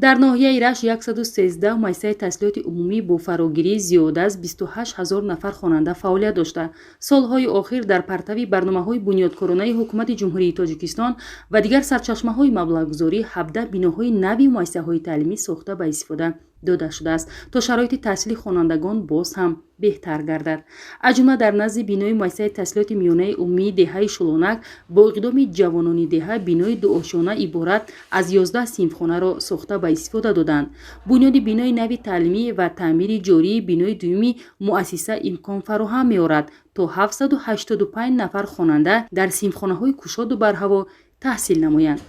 Дар ноҳияи Рашт 113 муассисаи таҳсилоти умумӣ бо фарогирии зиёда аз 28 ҳазор нафар хонанда фаъолият дошта, солҳои охир дар партави барномаҳои бунёдкоронаи Ҳукумати Ҷумҳурии Тоҷикистон ва дигар сарчашмаҳои маблағгузорӣ 17 биноҳои нави муассисаҳои таълимӣ сохта ба истифода дода шудааст, то шароити таҳсили хонандагон боз ҳам беҳтар гардад. Аз ҷумла, дар назди бинои муассисаи таҳсилоти миёнаи умумии деҳаи Шулонак бо иқдоми ҷавонони деҳа бинои дуошёна иборат аз 11 синфхонаро сохта ба истифода доданд. Бунёди бинои нави таълимӣ ва таъмири ҷории бинои дуюми муассиса имкон фароҳам меорад, то 785 нафар хонанда дар синфхонаҳои кушоду барҳаво таҳсил намоянд.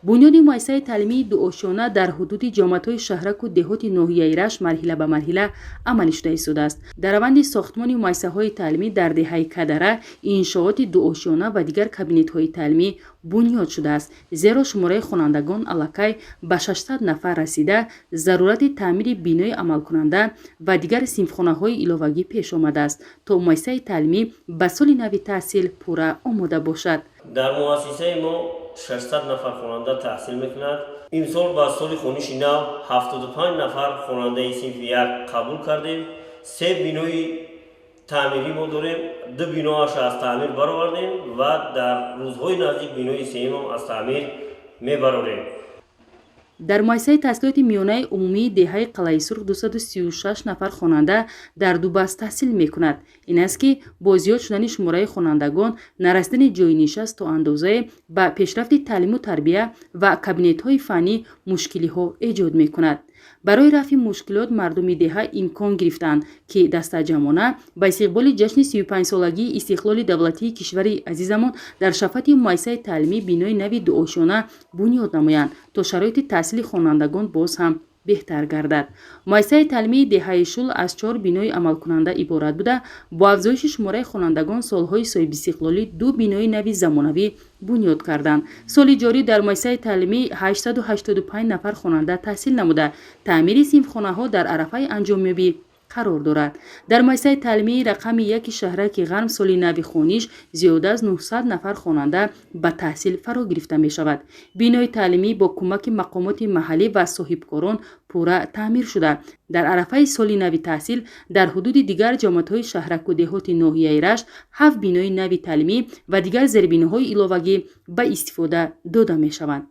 Бунёди муассисаи таълимии дуошёна дар ҳудуди ҷамоатҳои шаҳраку деҳоти ноҳияи Рашт марҳила ба марҳила амалӣ шуда истодааст. Дар раванди сохтмони муассисаҳои таълимӣ дар деҳаи Кадара иншооти дуошёна ва дигар кабинетҳои таълимӣ бунёд шудааст, зеро шумораи хонандагон аллакай ба 600 нафар расида, зарурати таъмири бинои амалкунанда ва дигар синфхонаҳои иловагӣ пеш омадааст, то муассисаи таълимӣ ба соли нави таҳсил пурра омода бошад. Дар муассисаи мо 600 нафар хонанда таҳсил мекунад. Имсол ба соли хониши нав 75 нафар хонандаи синфи як қабул кардем. Се бинои таъмирӣ мо дорем, ду биноаш аз таъмир баровардем ва дар рӯзҳои наздик бинои сеюмам аз таъмир мебарорем. Дар муассисаи таҳсилоти миёнаи умумии деҳаи Қалъаи Сурх 236 нафар хонанда дар ду баст таҳсил мекунад. Ин аст, ки бо зиёд шудани шумораи хонандагон нарасидани ҷойи нишаст то андозае ба пешрафти таълиму тарбия ва кабинетҳои фаннӣ мушкилиҳо эҷод мекунад. Барои рафъи мушкилот мардуми деҳа имкон гирифтанд, ки дастаҷамъона ба истиқболи ҷашни 35-солагии истиқлоли давлатии кишвари азизамон дар шафати муассисаи таълимӣ бинои нави дуошёна бунёд намоянд, то шароити таҳсили хонандагон боз ҳам беҳтар гардад. Муассисаи таълимии деҳаи Шул аз чор бинои амалкунанда иборат буда, бо афзоиши шумораи хонандагон солҳои соҳибистиқлолӣ ду бинои нави замонавӣ бунёд карданд. Соли ҷорӣ дар муассисаи таълимӣ 885 нафар хонанда таҳсил намуда, таъмири синфхонаҳо дар арафаи анҷомёбӣ қарор дорад. Дар муассисаи таълимии рақами яки шаҳраки Ғарм соли нави хониш зиёда аз 900 нафар хонанда ба таҳсил фаро гирифта мешавад. Бинои таълимӣ бо кӯмаки мақомоти маҳаллӣ ва соҳибкорон пурра таъмир шуда, дар арафаи соли нави таҳсил дар ҳудуди дигар ҷамоатҳои шаҳраку деҳоти ноҳияи Рашт ҳафт бинои нави таълимӣ ва дигар зербиноҳои иловагӣ ба истифода дода мешаванд.